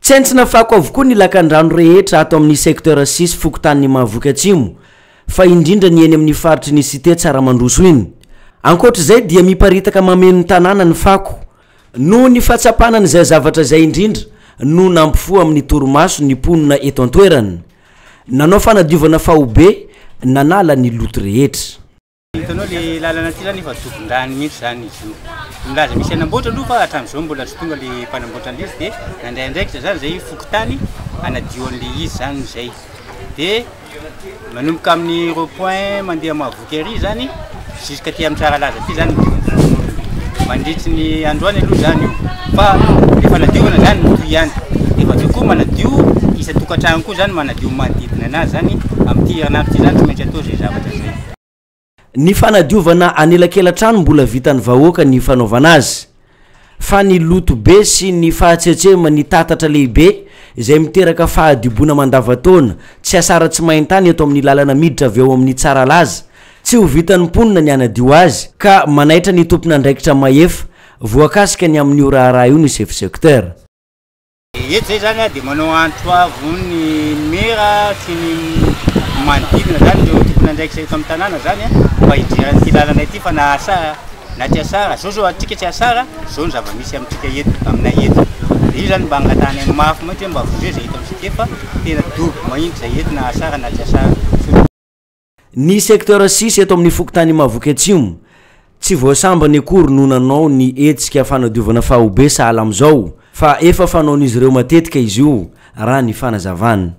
Tsentsina fako avokoa ny lakandrano rehetra ato amin'ny secteur six fokontanin'i Mahavoky Atsimo fa indrindra ny eny amin'ny faritry ny cité Tsaramandroso iny. Ankoatra izay dia miparitaka mameno ny tanàna ny fako. Noho ny fahatsapana an'izay zavatra izay indrindra no nampifoha amin'ny torimaso ny mponina eto an-toerana. Nanao fanadiovana faobe nanala ny loto rehetra. Hitanao le lalana aty zany efa dobon-drano mihitsy zany izy io. Milaza misy hanamboatra aloha fa hatramin'izao mbola tsy tonga le mpanamboatra an'ilay izy dia nandray andraikitra zany zay fokontany hanadio an'ilay izy zany zay. Dia manomboka amin'ny rond point mandeha Mahavoky ary zany jusqu'à aty amin'ny Tsaralaza aty zany mandritry ny androany aloha zany io fa le fanadiovana zany mitohy ihany. Efa avy eo koa manadio isan-tokantrano koa zany manadio manodidina anazy zany amin'ity herinandro ity zany tsy maintsy atao zay zavatra zay. Ny fanadiovana anelakelan-trano mbola vitan'ny vahoaka ny fanaovana azy. Fa ny loto be sy ny fahatsetseman'ny tatatra lehibe izay miteraka fahadiboana mandavantaona tsy asara tsy main-tany eto amin'ny lalana miditra avy ao amin'ny Tsaralaza, tsy ho vitan'ny mponina ny hanadio azy ka manaitra ny tompon'andraikitra mahefa voakasika ny amin'io raharaha io ny chef secteur. Eto zay zany dia manao antso avo ny mera sy ny manodidina zany ireo tompon'andraikitra eto amin'ny tanàna zany mba hijery an'ity lalana ity fa na asara na tsy asara, zao zao antsika tsy asara, zao ny zava-misy amintsika eto aminay eto, dia io zany mba angatahanay mafy mihitsy hoe mba vonjeo zay eto amintsika eto fa tena dobo mahitsy zay eto na asara na tsy asara. Ny secteur six eto amin'ny fokontany Mahavoky Atsimo, tsy vao sambany akory no nanao ny hetsika fanadiovana faobe sahala amin'izao fa efa fanaon'izy ireo matetika izy io raha ny fanazavana.